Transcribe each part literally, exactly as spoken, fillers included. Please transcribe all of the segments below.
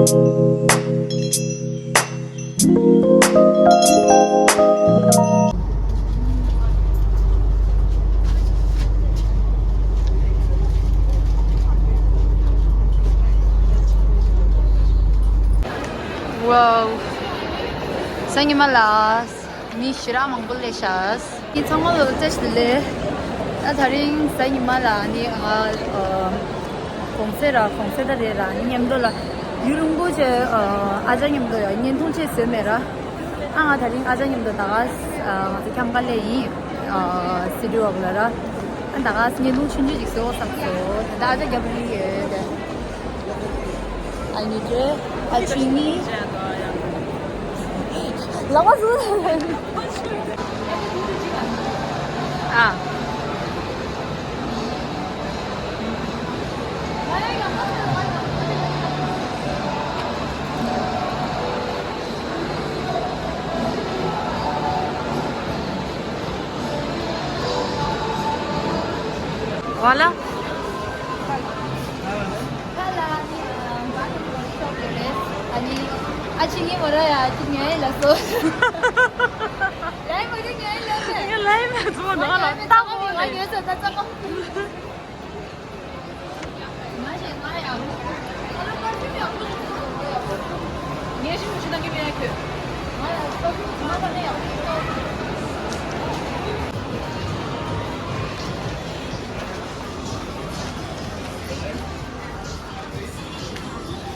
Wow. སང་ཉི་མ་ལ། མི་ཞེ་དྲག་མང་པོ་སླེབས་ཤག་ངེད་ཚང་མ་ལ་བཀྲ་ཤིས་བདེ་ལེགས། ད་དེ་རིང་གཟའ་ཉི་མ་ལ་ནི་ང་གོང་ཚེ་ར་གོང་ཚེ་ད་རེད་ར་ནི་མཉམ་དུ་ལ་ཡུན་རིང་པོ་བྱས་ཨ་ཅག་མཉམ་དུ་ཡ་བརྙན་ཐུང་བྱས་བཟོས་མེད་ར། ཨ་ང་དེ་རིང་ཨ་ཅག་མཉམ་དུ་ད་ག་ང་ཚོ་ཁྱམས་ཁ་སླེབས་ཡིན། སི་ཊི་ཝོག་ལ་ར། ཨ་ད་ག་བརྙན་ཐུང་ཆུང་ཆུང་ཅིག་བཟོ་བསམ་སོང་། ད་ཨ་ཅག་རྒྱབ་ལ་ཡོད་དེ། ཨ་ནི་ཀྱེ། ཨ་ཆི་ནི། ལག་པ་ཟུར། ཨ། Voilà. ཁ་ལ་ནི་ཨ་ནི་ཨ་ཆི་ནི་མོ་ར་ཡ་ཅི་ཉོས་ལ་སོ། ལའི་མོ་ར་ཉོས་ལ་སོ། ངས་ལའི་མོ་ཚོ་ནང་ལ་ལྟ་མོ་ང་ཉོས་སོ་ད་ཙམ་མོ།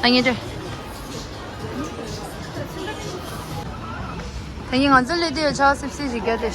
ཨ་ངེས་ཏེ། ད་ངས་ང་ཚོ་སླེབས་དུས་ཆར་པ་སིབ་སིབ་ཞིག་རྒྱག་དེ།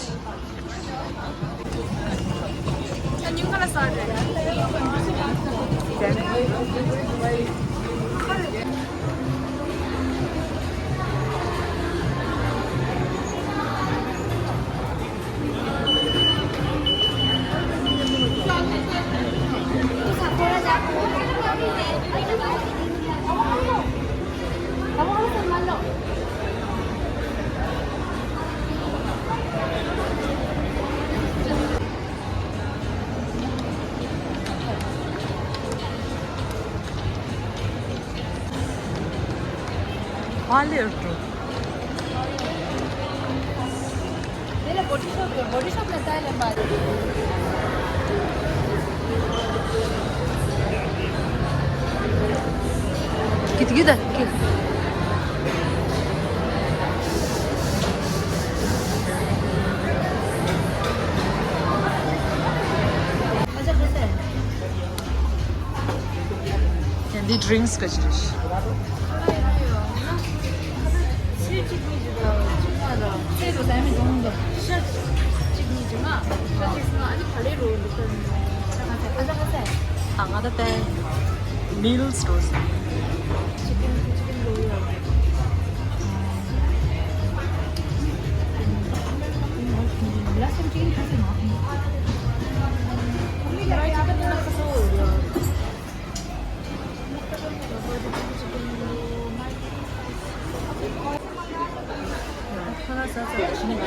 ཧ་ལས་འགྲོ། དེ་ལ་བོ་ཌི་ཤོབ་ཡོད། བོ་ཌི་ཤོབ་ལ་ལྟ་ལེན་པ། ཀི་ཏི་ཀི་ད་ཀི། འདི་ཌི་རིང་སི་ག་ཅི་རེད། ང་ད་ལྟ་མིལ་སི་རོ་ཟེར། ད་སྙིང་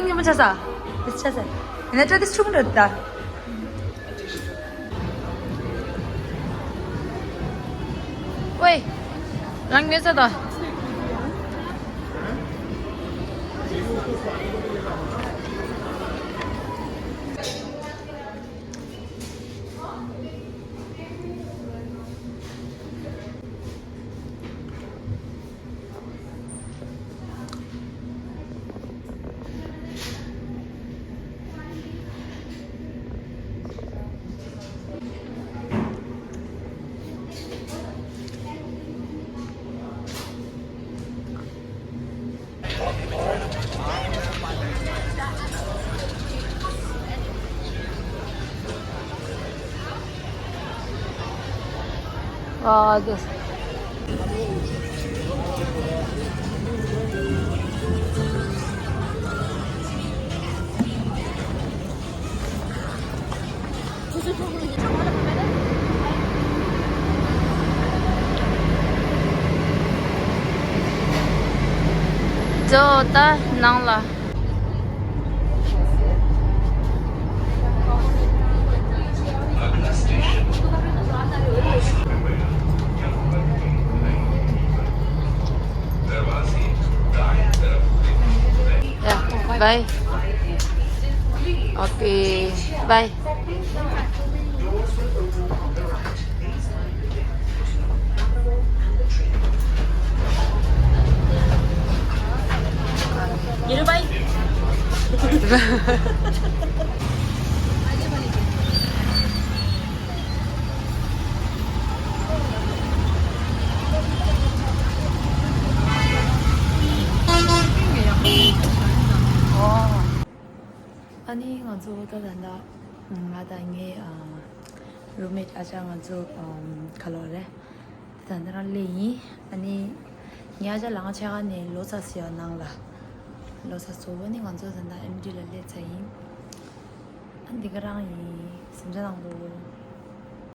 རྗེ་མོ་ཆགས་ས། དེ་ཆགས་ས། ཡིན་ན་སྤྲོད་དེ་ཆུང་རེད་ད། ཝེ། རང་ངེས་ས་ད། ཨ་ཟེ། ཇོ་ད་ནང་ལ། Yeah, bye. Okay, bye. ཨ་ནི་ང་ཚོ་ད་ད་ད་ང་དང་ངའི་ཨ་རུམ་མེཊ་ཨ་ཅག་ང་ཚོ་ཨམ་ག་ལོ་རེད། ད་ད་རང་སླེབས་ཡིན། ཨ་ནི་ངའི་ཨ་ཅག་ལ་ང་ཕྱེད་ཀ་ནས་ལོ་ཙཱ་ཟེར་བ་ནང་ལ་ལོ་ཙཱ་བཟོ་བ་ནི་ང་ཚོ་ད་ད་ཨེམ་ཌི་ལ་སླེབས་ཚར་ཡིན། ཨ་འདི་ག་རང་ཡིན་སེམས་ཅན་ནང་དུ།